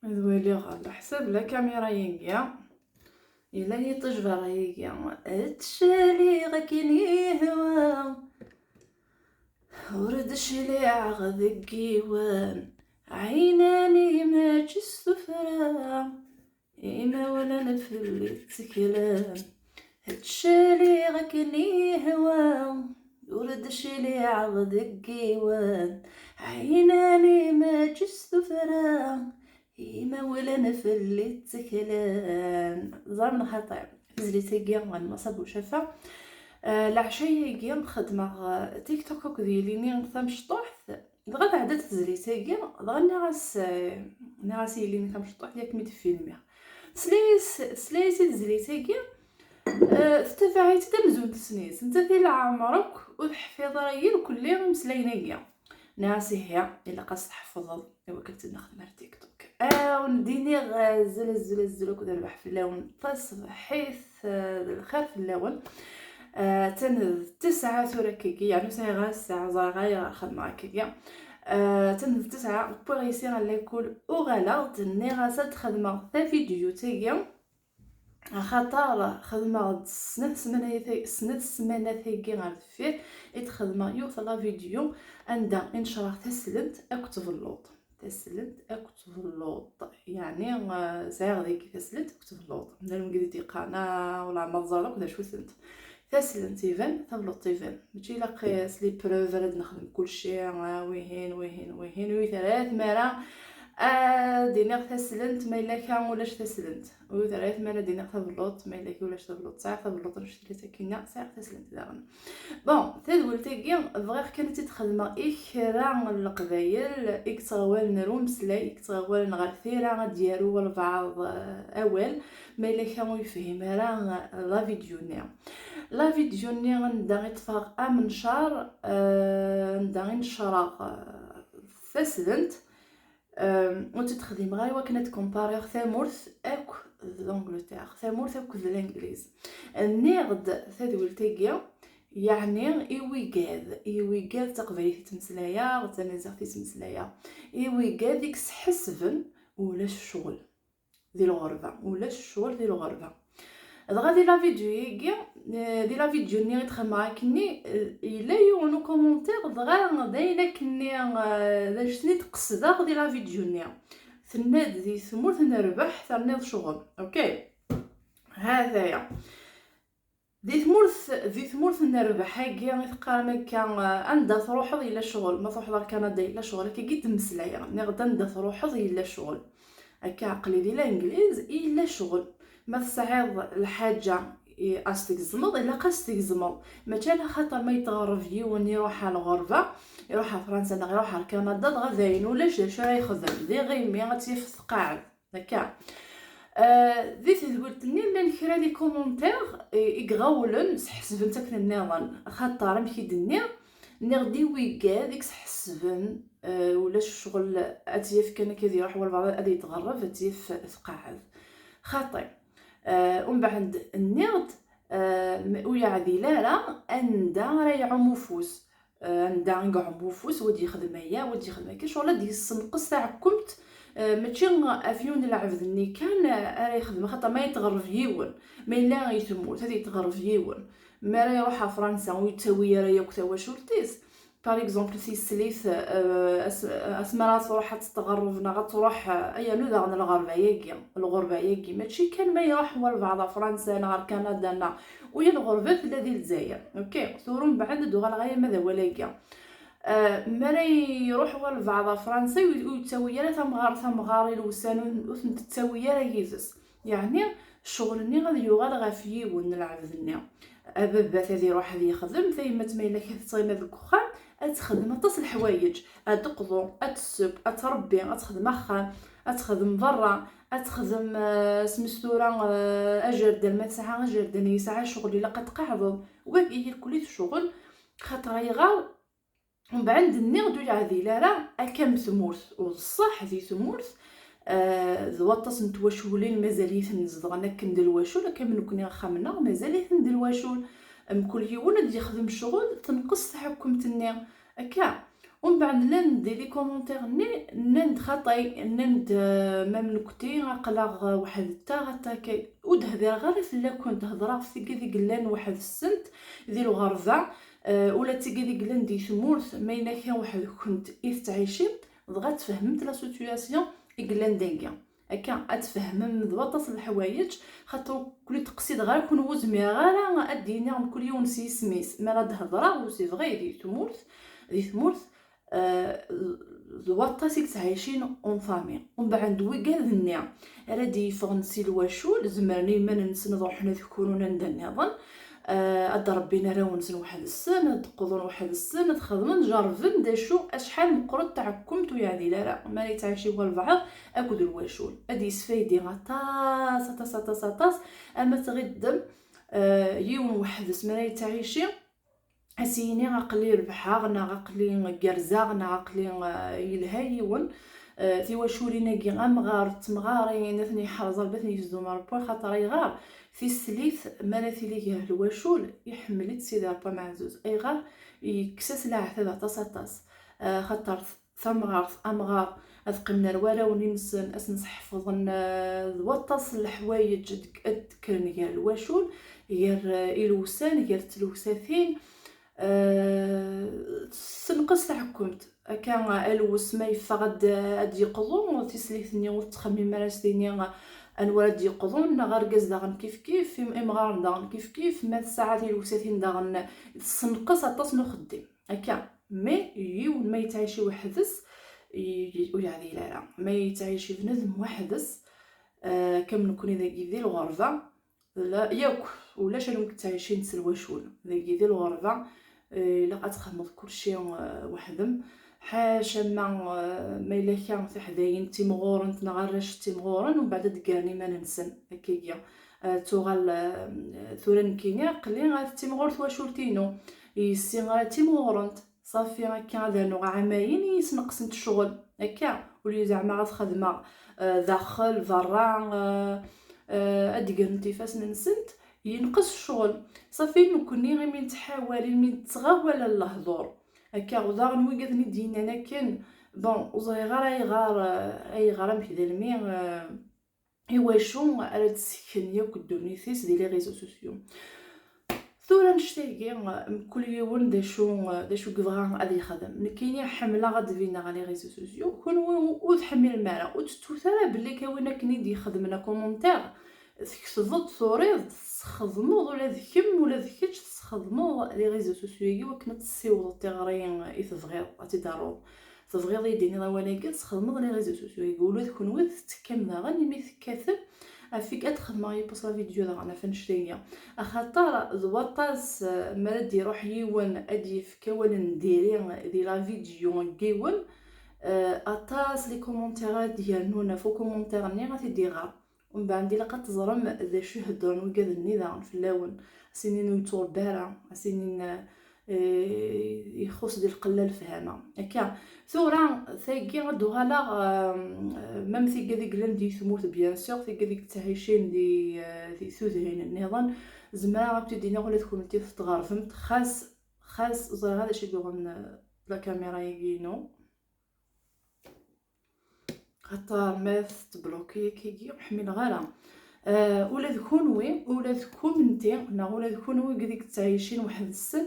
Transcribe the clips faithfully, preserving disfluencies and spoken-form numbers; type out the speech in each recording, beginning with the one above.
Ad waliɣ ɣer leḥsab la caméra-agi. Yella yiṭij berra-agi. Ttcaliɣ akken yehwa. Ur d-cliɛeɣ deg yiwen. Ɛinani mačči s tuffra. Imawlan fell-i tteklen. Ttcaliɣ akken yehwa. Ur d-cliɛeɣ deg yiwen. Ɛinani mačči s tuffra. Imawlan fell-i tteklen. Ẓer neɣ xaṭi. Tizlit-agi n Mass Abucafa. Ah, leɛca-agi xedmeɣ, ah, TikTok akked yelli-nni tamecṭuḥt. Dɣa tɛedda-d tezlit-agi, dɣa nniɣ-as, ah, nniɣ-as i yelli-nni tamecṭuḥt, yak mi d-filmiɣ. Tesla-yas, tesla-yas i tezlit-agi, ah, tettabaɛ-itt-id amzun tessen-itt. Nettat i leɛmer akk ur teḥfiḍ ara irkelli imeslayen-agi. Nniɣ-as ihi, ilaq ad s-tḥefḍeḍ i wakken ad tt-nexdem ar TikTok. Awen d-iniɣ, ah, azul, azul, azul akked rrbeḥ fell-awen, taṣebḥit, ah, d lxir fell-awen. Ah, attan d ttesɛa tura akkagi, yeɛni ur sɛiɣ ara ssaɛa, ẓriɣ ara xedmeɣ akkagi. Ah, attan d ttesɛa, wwiɣ yis-i ɣer lakul, uɣaleɣ-d, nniɣ-as ad xedmeɣ tavidyut-agi, axaṭer xedmeɣ-d snat ssmanat, snat ssmanat-agi ɣer deffir i d-xedmeɣ yiwet la vidéo anda i necreɣ taslent akked tbelluḍt. Taslent akked tbelluḍt. Yeɛni, ah, sɛiɣ dagi taslent akked tbelluḍt. Nna lmegrid yeqqaren, ah, ur leɛmer ẓriɣ akk d acu-tent. Taslent iban, tabelluḍt iban. Mačči ilaq, eh, s les preuves ara d-nexdem kulci, ah, wihin, wihin, wihin, wi terra tmara ad d-iniɣ taslent, ma yella akka ulac taslent. Wi terra tmara ad d-iniɣ tabelluḍt, ma yella akka ulac tabelluḍt. Sɛiɣ tabelluḍt annect-agi akkinna, sɛiɣ taslent daɣen. Bon, tadwilt-agi bɣiɣ kan ad tt-id-xedmeɣ i kra n Leqbayel i yettɣawalen ar umeslay, i yettɣawalen ɣer tira ad d-yaru walbeɛḍ, eh, awal, ma yella kra ur yefhim ara, eh, la vidéo-nni. La vidéo-nni anda i ṭṭfeɣ amencar, eh, anda i necreɣ, eh, taslent, eh, ur tt-id-xdimeɣ ara i wakken ad comparer tamurt akk d l'Angleterre, tamurt akk d Langliz. Nniɣ-d tadwilt-agi, yeɛni i wigad, i wigad d taqbaylit i ttmeslayeɣ, d tamaziɣt i ttmeslayeɣ, i wigad i yesḥesben ulac ccɣel di lɣerba, ulac ccɣel di lɣerba. Dɣa di la vidéo-agi, eh, di la vidéo-nni i d-xedmeɣ akkenni, eh, yella yiwen ukomentir, dɣa d ayen akkenni, eh, d anect-nni d-qesdeɣ di la vidéo-nni. Tenna-d di tmurt n rrbeḥ terniḍ ccɣel. Ok? Hataya. Di tmurt, di tmurt n rrbeḥ-agi i teqqarem akka, eh, anda truḥeḍ yella ccɣel, ma truḥeḍ ar Kanada yella ccɣel, akka i d-mmeslayeɣ. Nniɣ-d anda truḥeḍ yella ccɣel. Akka aql-i di Langliz, yella ccɣel. Ma tesɛiḍ lḥaǧa i, ad s-tgezmeḍ, ilaq ad s-tgezmeḍ. Mačči ala xaṭer ma yetɣerreb yiwen iruḥ ɣer lɣerba, iruḥ ɣer Fransa neɣ iruḥ ɣer Kanada, dɣa dayen ulac d acu ara yexdem. D iɣimi ad tt-yaf tqaɛed. Akka. Ah, di tedwilt-nni llan kra les commentaires i, i iɣawlen, sḥesben-tt akken nniḍen. Axaṭer amek i d-nniɣ, nniɣ-d i wigad i yesḥesben, ah, ulac ccɣel, ad tt-yaf kan akka ad iruḥ walbeɛḍ ad yetɣerreb, ad tt-yaf tqaɛed. Xaṭi. Ah, umbeɛd nniɣ-d, ah, m-, ur yeɛdil ara anda ara iɛum ufus. Eh, anda i iɛum ufus, wa d-yexdem aya, wa d-yexdem akka. Ccɣel ad d-yessenqes taɛekkemt, eh, mačči ɣef yiwen n lɛebd-nni kan, eh, ara yexdem, axaṭer ma yetɣerreb yiwen, ma yella i tmurt, ad yetɣerreb yiwen. Mi ara iruḥ ɣer Fransa, ur yettawi ara yakk tawacult-is. Par exemple, tislit, eh, as-, asmi ara truḥ ad tetɣerreb neɣ ad truḥ, eh, yernu daɣen lɣerba-yagi, lɣerba-yagi, mačči kan ma iruḥ walbeɛḍ ɣer Fransa neɣ ɣer Kanada neɣ, u ya lɣerba tella di Lezzayer. Ok, tura mbeɛd ad d-uɣaleɣ aya ma d awal-agi. Ah, mi ara iruḥ walbeɛḍ ɣer Fransa, ur, ur yettawi ara tamɣart, tamɣar i lewsan, ur, ur tent-tettawi ara yid-s. Yeɛni, ccɣel-nni ad yuɣal ɣef yiwen n lɛebd-nni. Ababat ad iruḥ ad yexdem, tayemmat ma yella kra tettɣima deg uxxam, ad texdem aṭas n leḥwayeǧ. Ad d-teqḍu, ad tesseww, ad tṛebbi, ad texdem axxam, ad texdem berra, ad texdem, eh, smes tura, eh, ajerdan, ma tesɛa ajerdan yesɛa ccɣel, ilaq ad tqeɛdeḍ. Wagi irkel-it ccɣel, xaṭer ayɣer? Mbeɛd nniɣ-d ur yeɛdil ara akka am tmurt, u d ṣṣeḥ di tmurt, eh, d waṭas n twaculin mazal-iten zedɣen akken d lwacul, akka am nekni axxam-nneɣ mazal-iten d lwacul. Mkul yiwen ad yexdem ccɣel, tenqes tḥekkumt-nni. Akka, Umbeɛd llan-d di les commentaires-nni, nnan-d xaṭi, nnan-d, eh, même nekkti aql-aɣ weḥd-nteɣ, aṭakay. Ur d-hdireɣ ara fell-akent, hedreɣ ɣef tigad i yellan weḥd-sent di lɣerba, eh, ula d tigad i yellan di tmurt, ma yella kan weḥd-kent i tettɛicimt, dɣa tfehmemt la situation i yellan dagi. Akka ad tfehmem d waṭas n leḥwayeǧ, xaṭer ur ken-id-qsideɣ ara, ken ur zmireɣ ara ad d-iniɣ mkul yiwen s yisem-is. Mi ara d-hedreɣ, ur s ibɣi di tmurt, di tmurt, eh, d waṭas i yettɛicin en famille. Umbeɛd wigad-nni ara d-yeffɣen si lwacul, zemren i yiman-nsen ad ruḥen ad kurun anda nniḍen, eh, ad d-rebbin arraw-nsen weḥd-sen, ad d-qḍun weḥd-sen, ad xedmen, jerrben d acu, acḥal meqqret tɛekkemt ur yeɛdil ara mi ara yettɛici walbeɛḍ akked lwacul. Ad yesfaydi aṭas, aṭas, aṭas, aṭas, ama tɣiddem, eh, yiwen weḥd-s mi ara yettɛici, ad s-yini aql-i rebḥeɣ, neɣ aql-i gerrzeɣ, neɣ aql-i, eh, yelha yiwen. Eh, tiwaculin-agi amɣar d temɣarin, ad ten-yeḥrez Rebbi, ad ten-yezdu Rebbi, xaṭer ayɣer? Tislit, mi ara tili gar lwacul, iḥemmel-itt Sidi Rebbi ameɛzuz. Ayɣer? Yekkes-as leɛtab aṭas, aṭas. Eh, xaṭer tamɣart, amɣar, ad qqimen ar warraw-nsen, ad sen-sḥefḍen, eh, d waṭas n leḥwayeǧ ad d-, ad d-kkren gar lwacul, gar, eh, ilewsan, gar tlewsatin. Eh, tessenqes taɛekkemt. Akka, alwes ma yeffeɣ ad, ad d-yeqḍu, tislit-nni ur tettxemmim ara s tini anwa ara d-yeqḍun, neɣ argaz daɣen kifkif, im-, imɣaren daɣen kifkif, ma tesɛa tilewsatin daɣen, tessenqes aṭas n uxeddim. Akka, mais yiwen ma yettɛici weḥd-s, i-, i-, ur yeɛdil ara. Ma yettɛici bnadem weḥd-s, eh, kam nekkni dagi di lɣerba, la, yakk, ulac anwa yettɛicin s lwacul. Dagi di lɣerba, eh, ilaq ad txedmeḍ kulci, eh, weḥd-m. Ḥaca ma, eh, ma yella kra tiḥdayin timɣurent neɣ arrac timɣuren, umbeɛd ad d-ggaren iman-nsen, akkagi. Eh, tuɣal, eh, tura nekkini, aql-i ar timɣur twacult-inu. Yessi ara timɣurent. Ṣafi, akka ad rnuɣ ɛamayen i yesneqsent ccɣel. Akka, ul-iw zeɛma ad xedmeɣ, eh, daxel, berra, eh, eh, ad d-grent ifassen-nsent, yenqes ccɣel. Ṣafi, nekkni imi nettḥawal, imi nettɣawal lehdur. Akka, daɣen wigad-nni d-yennan akken, bon, ur ẓriɣ ara ayɣer, eh, ayɣer amek d almi, eh, iwacu ara d-tessken yakk ddunit-is di les réseaux sociaux. Tura annect-agi, mkul yiwen d acu, d acu yebɣa ad yexdem. Nekkini ḥemmleɣ ad d-bineɣ ɣer les réseaux sociaux. Kunwi ur tḥemmlem ara, ur tettut ara belli kawin akken i d-yexdem la commentaire, tketbeḍ, turiḍ-d, tesxedmeḍ, ula d kemm, ula d kečč tesxedmeḍ les réseaux sociaux-agi wakken ad tessiwḍeḍ tiɣri i tebɣiḍ ad tt-id-taruḍ. Tebɣiḍ i d-tiniḍ awal-agi, tesxedmeḍ les réseaux sociaux-agi. Ula d kunwi tettekkam daɣen imi tekkatem, afik ad xedmeɣ yiwwas la vidéo daɣen ɣef annect-agi. Axaṭer d waṭas, eh, mi ara d-iruḥ yiwen ad d-yefk awal n diri di la vidéo n yiwen, eh, aṭas les commentaires ara d-yernun ɣef ukomantir-nni ad t-id-iɣer. Umbeɛd ilaq ad teẓrem d acu i heddren wigad-nni daɣen fell-awen. Ad s-inin ur yettṛebbi ara, ad s-inin, eh, ixuṣ di lqella lefhama. Akka, tura, tagi ad d-uɣaleɣ, eh, même tigad i yellan di tmurt, bien sûr, tigad i yettɛicin di, eh, di tudrin nniḍen, zemreɣ ad k-id-iniɣ ula d kunemti tɣerbemt, xas, xas ẓriɣ d acu i yuɣen, eh, la caméra-agi-inu. Xaṭer ma tettbloki akkagi, ur ḥmileɣ ara. Eh, ula d kunwi, ula d kunemti, neɣ ula d kunwi wigad i yettɛicin weḥd-sen,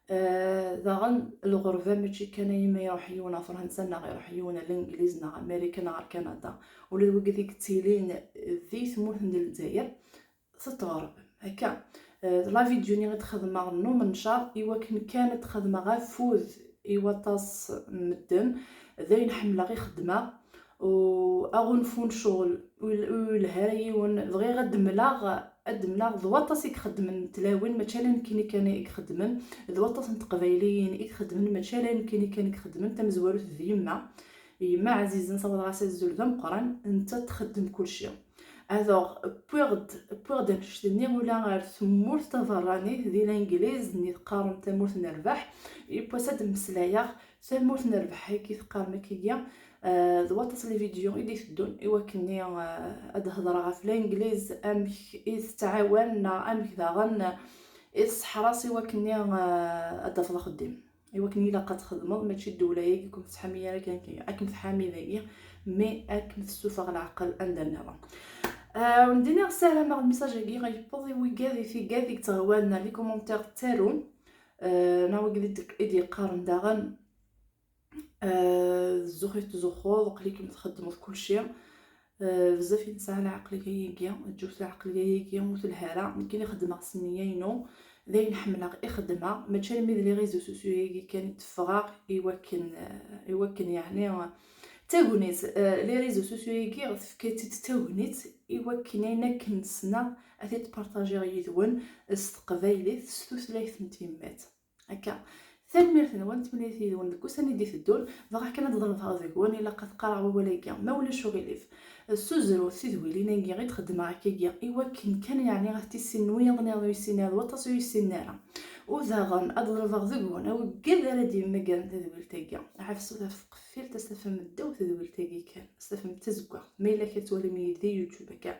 eh, daɣen lɣerba mačči kan ay ma iruḥ yiwen ɣer Fransa, neɣ iruḥ yiwen ar Langliz, neɣ Marikan, neɣ ar Kanada. Ula d wigad i yettilin di tmurt n Lezzayer, tettɣerribem. Akka, eh, la vidéo-nni i d-xedmeɣ n umencar, i wakken kan ad d-xedmeɣ afud i waṭas n medden, d ayen ḥemmleɣ i xeddmeɣ, u aɣunfu n ccɣel, ur yel-, ur yelha ara yiwen, bɣiɣ ad d-mleɣ, ad d-mleɣ d waṭas i ixeddmen n tlawin, mačči ala nekkini kan i ixeddmen, d waṭas n teqbayliyin i ixeddmen, mačči ala nekkini kan i ixeddmen, tamezwarut d yemma, yemma ɛzizen, sawḍeɣ-as azul d ameqqran, nettat txeddem kulci. Alors, wwiɣ-d, wwiɣ-d annect-nni ula ar tmurt taberranit di Langliz, nni teqqarem tamurt n rrbeḥ, yiwwas ad d-mmeslayeɣ tamurt n rrbeḥ, ayagi teqqarem akkagi, eh, d waṭas les vidéos i d-iteddun, i wakken-nni, eh, ad d-hedreɣ ɣef Langliz, amek i tettɛawan, neɣ amek daɣen i tesseḥras i wakken-nni, eh, ad d-tafeḍ axeddim. Iwakken ilaq ad txedmeḍ, mačči ddewla-agi kum tettḥami ara kan kan, akken tḥami dagi, mais akken tessuffeɣ leɛqel anda nniḍen. Ah, wen-d-iniɣ ssarameɣ lmissage-agi yewweḍ i wigad, i tigad i yettɣawalen ar les commentaires ttarun, ah, neɣ wigad i d-, i d-yeqqaren daɣen, ah, zzux i tettzuxxuḍ, aql-ikem txeddmeḍ kulci. Ah, bezzaf i nesɛa leɛqel-agi, ǧǧut leɛqel-agi ur telha ara. Nekkini xeddmeɣ s nniya-inu, d ayen ḥemmleɣ i xeddmeɣ, mačči armi d les réseaux sociaux-agi kan i d-ffɣeɣ i wakken, ah, i wakken yeɛni, ah, tagnit, ah, les réseaux sociaux-agi tefka-tt-id tagnit i wakken ayen akken ssneɣ ad t-id-partajiɣ yid-wen s teqbaylit, s tutlayt n tyemmat. Akka. Tanemmirt-nwen, temlilit yid-wen deg ussan i d-iteddun. Bɣiɣ kan ad ḍelbeɣ deg-wen, ilaq ad qqareɣ wawal-agi, ma ulac uɣilif. Ssuzrut tidwilin-agi i d-xeddmeɣ akkagi, i wakken kan yeɛni ad t-issinen wiyaḍ nniḍen ur yessinen ara, d waṭas ur yessinen ara. U daɣen ad ḍelbeɣ deg-wen, awgad ara d-yemmagren tadwilt-agi, ɛefsut ɣef tqeffilt, ad s-tafem ddaw tedwilt-agi kan, ad s-tafem d tazeggaɣt. Ma yella kra tettwalim-iyi-d di YouTube akka,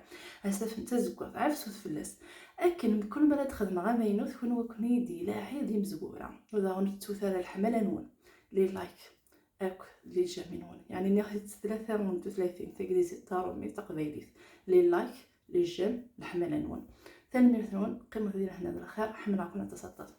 ad s-tafem d tazeggaɣt, ɛefsut fell-as. Akken mkul mi ara d-xedmeɣ amaynut, kunwi ad ken-id-ilaɛi d imezwura. U daɣen ur tettut ara leḥmala-nwen, les likes akk d les j'aime-nwen. Yeɛni nniɣ-t-id s tlata n tutlatin, taglizit, taṛumit, taqbaylit. Les likes, les j'aime, leḥmala-nwen. Tanemmirt-nwen, qqimet di lehna d lxir, ḥemmleɣ-ken aṭas aṭas.